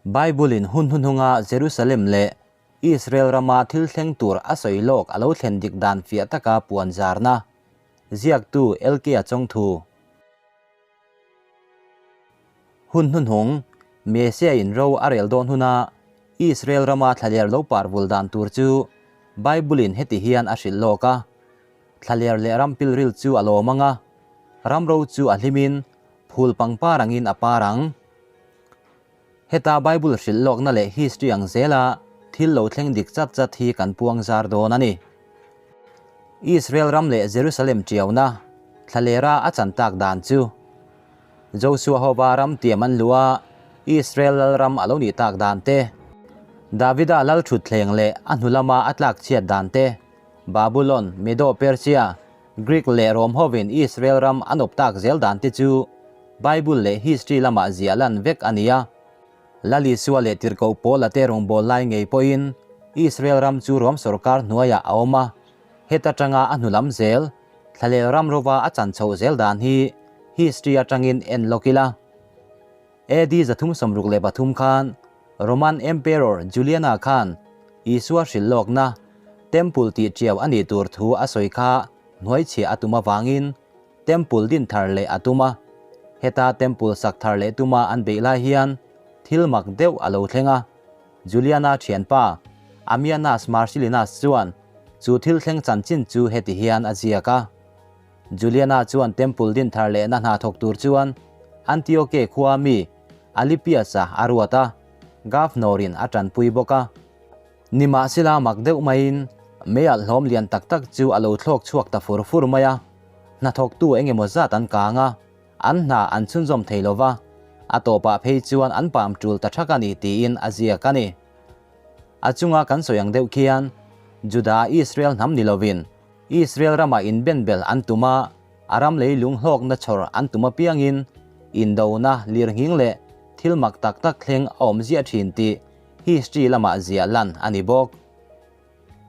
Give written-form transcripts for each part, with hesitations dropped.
Bible-in hun hnuhnunga Jerusalem leh Israel rama thil thleng tur a sawi lawk a lo thlen dik dan fiah taka puan zarna ziaktu LK-a chawngthu. Hun hnuhnung, Messiah-in ro a rel dawn huna Israel rama thlaler lo par vul dan tur chu Bible-in heti hian a hrilh lawk a, Thlaler leh ram pilril chu a lawm ang a, ram ro chu a hlimin phul pangpar angin a par ang. Heta Bible hrilh lawkna leh history ang zela thil lo thleng dik chat chat hi kan puang zar dawn a ni. Israel ram leh Jerusalem tiauna thlalera a chan tak dan chu Joshua hova ram tiam an luh a, Israel lal ram a lo nih tak dan te, Davida lal thutthleng leh a hnu lama a tlak chhiat dan te, Babulon, Medo-Persia, Greek leh Rom hovin Israel ram an awp tak zel dan te chu Bible leh history lamah ziah lan vek a ni a. Lal Isua leh Tirhkoh Paula te rawngbâwl lai ngei pawhin Israel ram chu Rom sawrkar hnuaiah a awm a, heta tanga a hnu lam zel, thlalel ram rova a chan chhoh zel dan hi history atangin en lawk ila. AD 363 khan Roman Emperor Juliana khan Isua hrilh lawkna Temple tih tiau a nih tur thu a sawi kha hnuaichhiah a tum avangin Temple din thar leh a tum a. Heta Temple sak thar leh tuma an beih lai hian thil mak deuh a lo thleng a. Juliana thianpa Ammianus Marcellinus chuan chu thil thleng chanchin chu heti hian a ziak a. Juliana chuan Temple din thar lehna hna thawk tur chuan Antioke khua mi Alypius-a a ruat a, Governor-in a tanpui bawk a. Nimahsela mak deuh maiin meialh hlawm lian tak tak chu a lo thlawk chhuak ta fur fur mai a, hnathawktu eng emaw zat an kang a, an hna an chhunzawm thei lo va, a tawpah phei chuan an pam tul ta thak a ni tiin a ziak a ni. A chunga kan sawi ang deuh khian Juda Israel hnam ni lovin Israel ramah inbenbel an tum a, a ram leilung hlawkna chhawr an tum apiangin indona, lirnghing leh thil mak tak tak thleng a awm ziah thin tih history lamah ziah lan a ni bawk.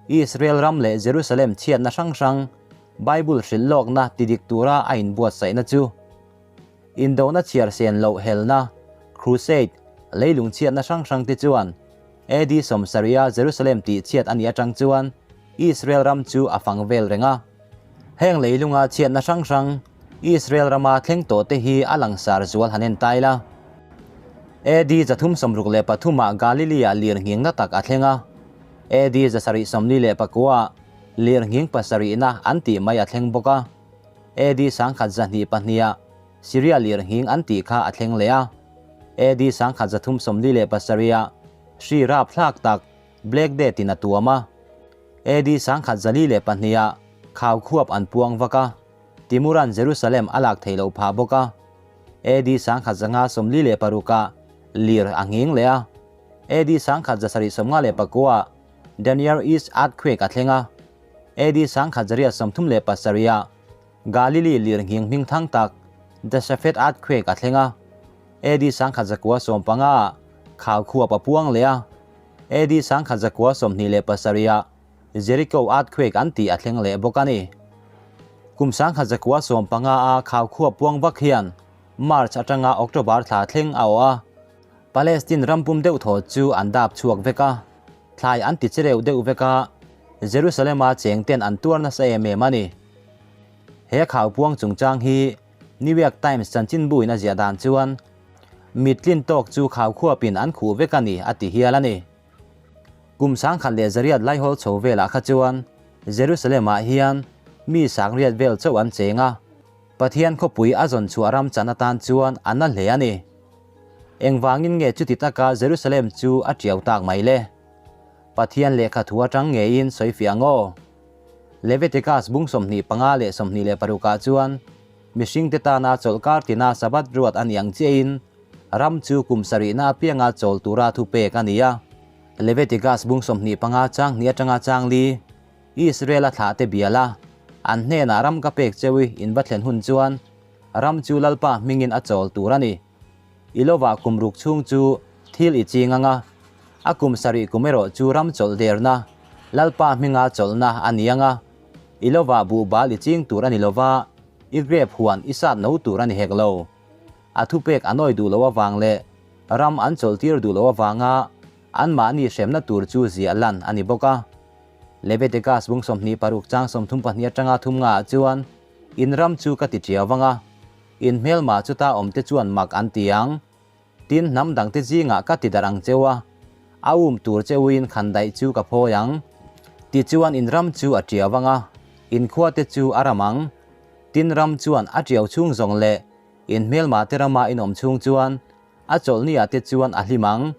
Israel ram leh Jerusalem chhiatna hrang hrang Bible hrilh lawkna tidik tura a inbuatsaihna chu indona chhiar sen loh helna, crusade, leilung chhiatna hrang hrang te chuan AD 70 a Jerusalem tih chhiat a nih atang chuan Israel ram chu a fang vel reng a. Heng leilunga chhiatna hrang hrang Israel rama thleng tawh te hi a langsar zual han en tai la. AD 363 ah Galilee-ah lirnghingna tak a thleng a. AD 749 ah lirnghing pasarihna an tih mai a thleng bawk a. AD 1202 ah Syria lirnghing an tih kha a thleng leh a. AD 1347 ah hri rapthlak tak Black Death in a tuam a. AD 1042 ah khau khuap an puang vak a, Timuran Jerusalem a lak theih loh phah bawk a. AD 1546 ah lir a nghing leh a. AD 1759 ah Daniel East Earthquake a thleng a. AD 1837 ah Galilee lir nghing hming thang tak The Safed Earthquake a thleng a. AD 1915 ah khau khuap a puang leh a. AD 1927 ah Jericho Earthquake an tih a thleng leh bawk a ni. Kum 1915 a khau khua puang vak hian March atanga October thla thleng a awh a. Palestine ram pum deuh thaw chu an dap chhuak vek a, thlai an ti chereu deuh vek a, Jerusalem-a cheng ten an tuar nasa em em a ni. He khau puang chungchang hi New York Times chanchinbuin a ziah dan chuan Mittlin tawk chu khau khuapin an khuh vek a ni a ti hial a ni. Kum 1800 laihawl chho velah kha chuan Jerusalem-ah hian mi 80,000 vel chauh an cheng a, Pathian khawpui a zawn chhuah ram chan atan chuan a na hle a ni. Engvangin nge chuti taka Jerusalem chu a tiau tak mai le? Pathian lehkha thu atang ngeiin sawi fiah ang aw. Leviticus bung 25 leh 26 ah chuan Mihringte tana chawlhkar tina Sabbath ruat a ni ang chiahin ram chu kum sarihna apianga chawl tura thu pek a ni a. Leviticus bung 25 chang hnih atanga chang li, Israel-a thlahte bial a, an hnenah ram ka pek cheui in va thlen hun chuan ram chu Lalpa hmingin a chawl tur a ni. I lovah kum ruk chhung chu thil i ching ang a, a kum sarih kum erawh chu ram chawlh derna, Lalpa hminga chawlhna a ni ang a. I lovah buhbal i ching tur a ni lova, i grep huan i sat no tur a ni hek lo. A thupek a nawi duh loh avang leh Ram an chawlhtir duh loh avanga anmahni hremna tur chu ziah lan a ni bawk a. Leviticus bung 26 chang 32 atanga thum ngaah chuan, In ram chu ka ti ṭiau vang a, in hmelma chuta awmte chuan mak an ti ang. Tin, hnam dangte zingah ka ti darh ang cheu a, a um tur cheuin khandaih chu ka phawi ang. Tichuan in ram chu a ṭiau vang a, in khuate chu a ram ang. Tin, ram chuan a ṭiau chhung zawng leh in hmelma te rama in awm chhung chuan a chawlhniah te chuan a hlim ang.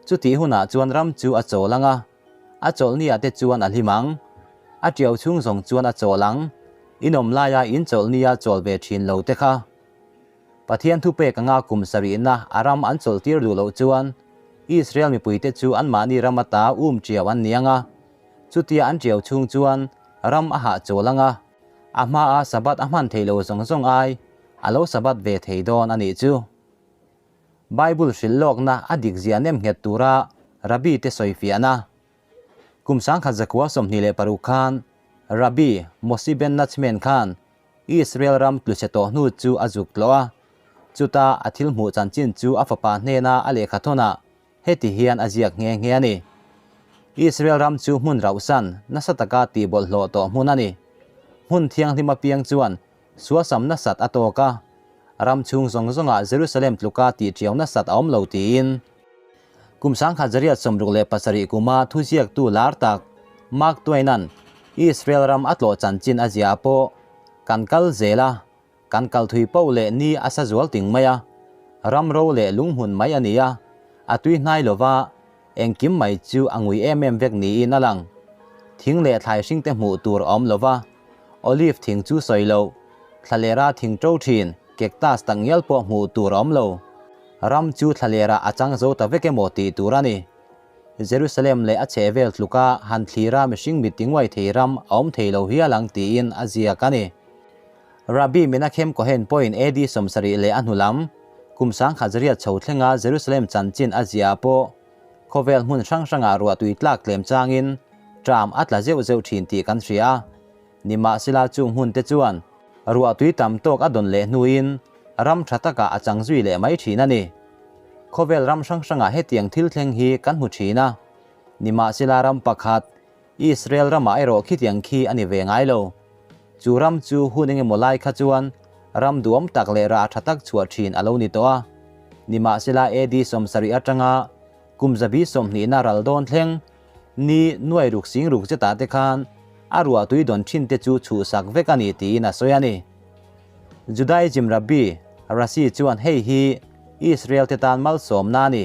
Chutih hunah chuan ram chu a chawl ang a, a chawlhniah te chuan a hlim ang. A ṭiau chhung zawng chuan a chawl ang. In awm laia in chawlhnia chawl ve ṭhin lo te kha. Pathian thupek anga kum sarihna a ram an chawlhtir duh loh chuan Israel mipuite chu anmahni ram ata um ṭiau an ni ang a. Chutia an ṭiau chhung chuan ram a hahchawl ang a. A hmaa Sabbath a hman thei lo zawng zawng ai a lo Sabbath ve thei dawn a nih chu. Bible hrilh lawkna a dik zia nem nghet tura Rabbi te sawi fiahna. Kum 1926 khan Rabbi Moshe ben Nachman khan Israel ram tluchhe tawh hnu chu a zuk tlawh a, chuta a thil hmuh chanchin chu a fapa hnena a lehkha thawnah heti hian a ziak nghe nghe a ni. Israel ram chu hmun rauhsan nasa taka tih bawlhhlawh tawh hmun a ni. Hmun thianghlim apiang chuan suasam nasat a tawk a, ram chhung zawng zawngah Jerusalem tluka tih ṭiau nasat a awm lo tiin. Kum 1967 kuma thuziaktu lar tak Mark Twain-a'n Israel ram a tlawh chanchin a ziah pawh kan kal zel a, kan kal thui poh leh ni a sa zual ting mai a, ram ro leh lunghmun mai a ni a, a tui hnai lo va, engkim mai chu a ngui em em vek niin a lang. Thing leh thlai hringte hmuh tur a awm lo va, olive thing chu sawi loh, thlalera thing ṭo ṭhin, cactus tak ngial pawh hmuh tur a awm lo. Ram chu thlalera a chang zo ta vek emaw tih tur a ni. Jerusalem leh a chhehvel tluka han thlira mihring mit tinguai thei ram a awm thei lo hial ang tiin a ziak a ni. Rabbi Menachem Cohen pawhin AD 70 leh a hnu lam, kum 1000 chho thlenga Jerusalem chanchin a ziah ah pawh khawvel hmun hrang hrangah ruahtui tlak tlem changin ṭam a tla zeuh zeuh ṭhin tih kan hria a. Nimahsela chung hmun te chuan ruahtui tam tawk a dawn leh hnuin ram tha takah a chang zui leh mai thin a ni. Khawvel ram hrang hrangah hetiang thil thleng hi kan hmu thin a. Nimahsela ram pakhat, Israel ramah erawh khitiang khi a ni ve ngai lo. Chu ram chu hun engemaw lai kha chuan ram duhawm tak leh rah tha tak chhuah thin a lo ni tawh a. Nimahsela AD 70 atanga kum zabi sawmhnihna ral dawn thleng Ni nuai ruk sing ruk zetah te khan a ruah tui dawn thin te chu chhuhsak vek a ni tiin a sawi a ni. Judaism Rabbi Rashi chuan hei hi Israel te tan malsawmna a ni.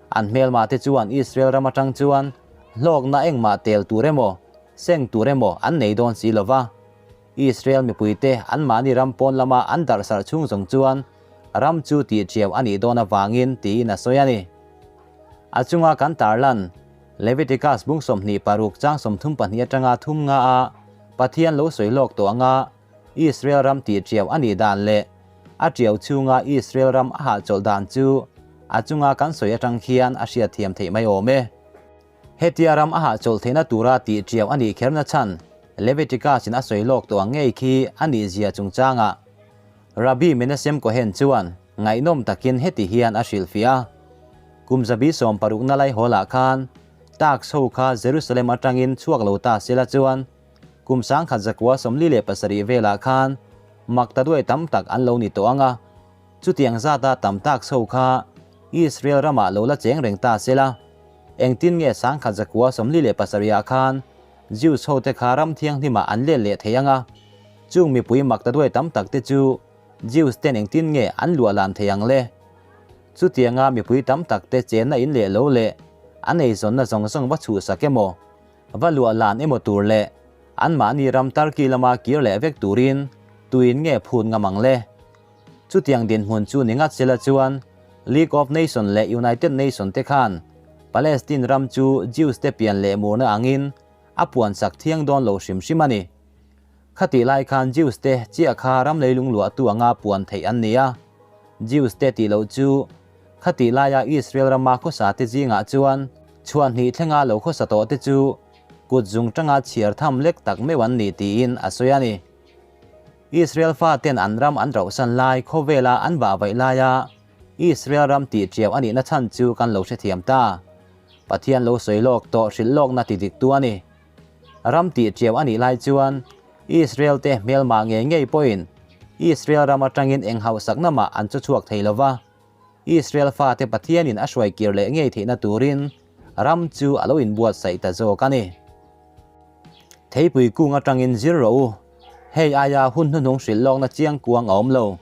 An hmelmah te chuan Israel ram atang chuan hlawkna engmah tel tur emaw, seng tur emaw an nei dawn si lova. Israel mipuite anmahni ram pawn lama an darhsarh chhung zawng chuan ram chu tih ṭiau a nih dawn avangin tiin a sawi a ni. A chunga kan tarlan, Leviticus bung 26 chang 32 atanga thum nga a Pathian lo sawi lawk tawh anga Israel ram tih ṭiau a nih dan leh a ṭiau chhunga Israel ram a hahchawlh dan chu a chunga kan sawi atang khian a hriatthiam theih mai awm e. Hetia ram a hahchawlh theihna tura tih ṭiau a nih kherna chhan Leviticus-in a sawi lawk tawh ang ngei khi a nih zia chungchangah Rabbi Menachem Cohen chuan ngaihnawm takin heti hian a hrilhfiah a, Kum zabi sawmparukna laihawlah khan tax ho kha Jerusalem atangin chhuak lo ta sela chuan kum 1947 velah khan maktaduai tam tak an lo ni tawh ang a, chutiang zata tam tax ho kha Israel ramah lo la cheng reng ta sela engtin nge 1947 ah khan Jews hote kha ram thianghlimah an let leh thei ang a, chung mipui maktaduai tam tak te chu Jews ten engtin nge an luah lan thei ang le? Chutianga mipui tam tak te chenna in leh lo leh an eizawnna zawng zawng va chhuhsak emaw, va luah lan emaw tur leh anmahni ram Turkey lama kir leh vek turin tuin nge phut ngam ang le? Chutiang dinhmun chu ni ngat sela chuan League of Nation leh United Nation te khan Palestine ram chu Jews te pian leh murna angin a puansak thiang dawn lo hrim hrim a ni. Khatih lai khan Jews te chiah kha ram leilung luahtu anga puan theih an ni a. Jews te tih loh chu khatih laia Israel rama khawsa te zingah chuan chhuah hnih thlenga lo khawsa tawh te chu kut zung tanga chhiar tham lek tak meuh an ni tiin a sawi a ni. Israel faten an ram an rauhsan lai khawvela an vah vaih laia Israel ram tih ṭiau a nihna chhan chu kan lo hrethiam ta. Pathian lo sawi lawk tawh hrilh lawkna ti diktu a ni. Ram tih ṭiau a nih lai chuan Israel te hmelmah ngei ngei pawhin Israel ram aṭangin eng hauhsakna mah an chu chhuak thei lo va. Israel fate Pathianin a hruai kir leh ngei theihna turin ram chu a lo inbuatsaih ta zawk a ni. Theipui kung atangin zir rawh u, hei aia hun hnuhnung hrilh lawkna chiang kuang a awm lo.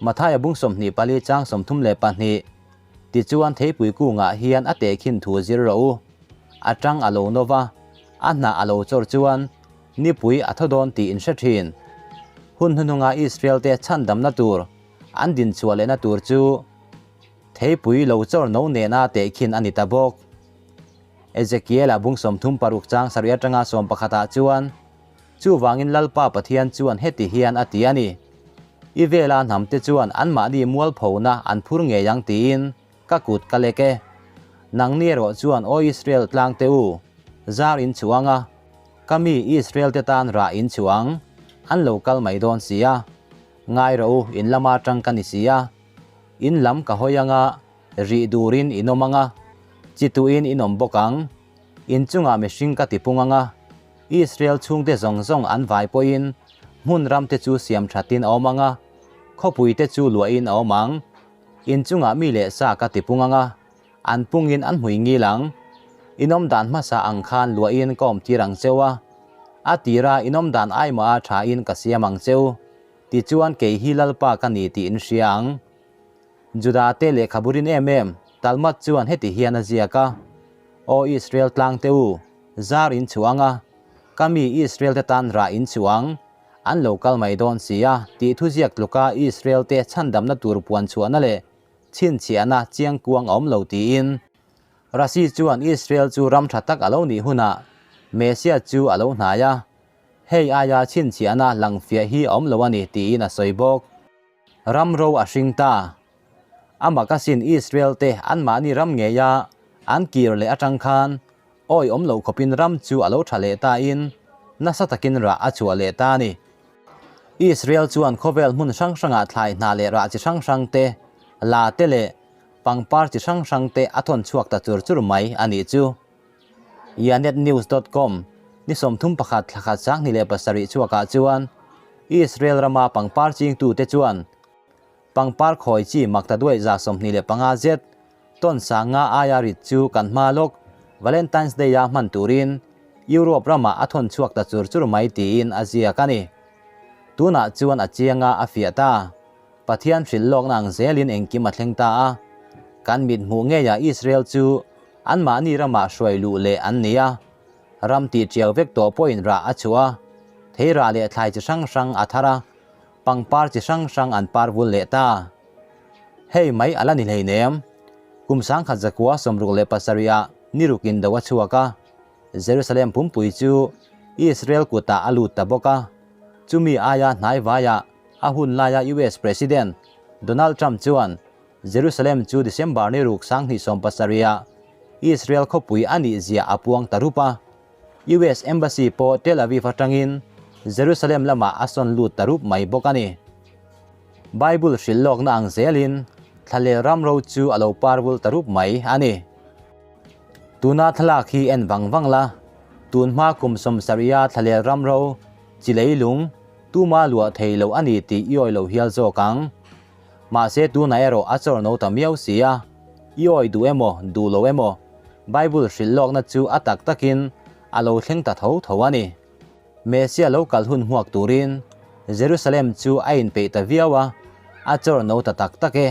Mathaia bung 24 chang 32, Tichuan theipui kungah hian a tehkhin thu zir rawh u, a tang a lo no va, a hnah a lo chawr chuan nipui a thaw dawn tih in hre thin. Hun hnuhnunga Israel-te chhandamna tur an dinchhuah lehna tur chu theipui lo chawr no nena tehkhin a ni ta bawk. Ezekiel-a bung 36 chang sarih atanga sawmpakhatah chuan, Chuvangin Lalpa Pathian chuan heti hian a ti a ni, I vela hnamte chuan anmahni mualphona an phur ngei ang tiin ka kut ka lek e. Nangni erawh chuan Aw Israel tlangte u, zar in chhuang a, ka mi Israel-te tan rah in chhuang, an lo kal mai dawn si a. Ngai rawh u, in lama tang ka ni si a. In lam ka hawi anga, rih durin in awm anga, chi tuin in awm bawk ang. In chungah mihring ka tipung anga, Israel chhungte zawng zawng an vai pawhin hmun ramte chu siam thatin a awm anga, khawpuite chu luahin a awm ang. In chungah mi leh sa ka tipung anga, an pungin an hmui ngil ang. In awm dan hmasa ang khan luahin ka awm tir ang cheu a, a tira in awm dan aimah a thain ka siam ang cheu. Tichuan kei hi Lalpa ka ni tih in hria ang. Juda te lehkhabu rin em em Talmud chuan heti hian a ziak a, Aw Israel tlangte u, zar in chhuang a, ka mi Israel te tan rah in chhuang, an lo kal mai dawn si a, tih thuziak tluka Israel te chhandamna tur puan chhuahna leh chhinchhiahna chiangkuang a awm lo tiin. Rashi chuan Israel chu ram tha tak a lo nih hunah Messiah chu a lo hnai a, hei aia chhinchhiahna lang fiah hi a awm lo a ni tiin a sawi bawk. Ram ro a hring ta. Amah ka sin Israel te anmahni ram ngeia an kir leh atang khan awi awm lo khawpin ram chu a lo tha leh ta in nasa takin rah a chhuah leh ta a ni. Israel chuan khawvel hmun hrang hrangah thlai hna leh rah chi hrang hrang te, la te leh pangpar chi hrang hrang te a thawn chhuak ta chur chur mai a nih chu. Yanetnews dot com, Ni 31 thla khat 2007 chhuakah chuan Israel rama pangpar chingtute chuan pangpar khawi chi makta duai 25 zet tawn sanga aia rit chu kan hma lawk Valentine's Day-a hman turin Europe ramah a thawn chhuak ta chur chur mai tiin a ziak a ni. Tunah chuan a chianga a fiah ta. Pathian hrilh lawkna ang zelin engkim a thleng ta a. Kan mit hmuh ngeiah Israel chu anmahni ramah hruai luh leh an ni a. Ram tih tiau vek tawh pawhin rah a chhuah a, thei rah leh thlai chi hrang hrang a thar a, pangpar chi hrang hrang an par vul leh ta. Hei mai a la ni hleinem. Kum 1967 ah ni rukin do a chhuak a, Jerusalem pumpui chu Israel kutah a lut ta bawk a, chumi aia hnai vaiah a hun laia US President Donald Trump chuan Jerusalem chu December ni ruk 2017 ah Israel khawpui a nih zia a puang ta rup a, US Embassy pawh Tel Aviv atangin Jerusalem lamah a sawn lut ta rup mai bawk a ni. Bible hrilh lawkna ang zelin thlalel ram ro chu a lo par vul ta rup mai a ni. Tuna thlalak hi en vang vang la, tun hma kum 70 a thlalel ram ro chi leilung tuma luah thei lo a ni tih i awi lo hial zawk ang. Mahse tunah erawh a chawr no ta miau si a, i awi duh emaw duh lo emaw Bible hrilh lawkna chu a tak takin a lo thleng ta tho tho a ni. Messiah lo kal hun hmuak turin Jerusalem chu a inpeih ta viau a, a chawr no ta tak tak e.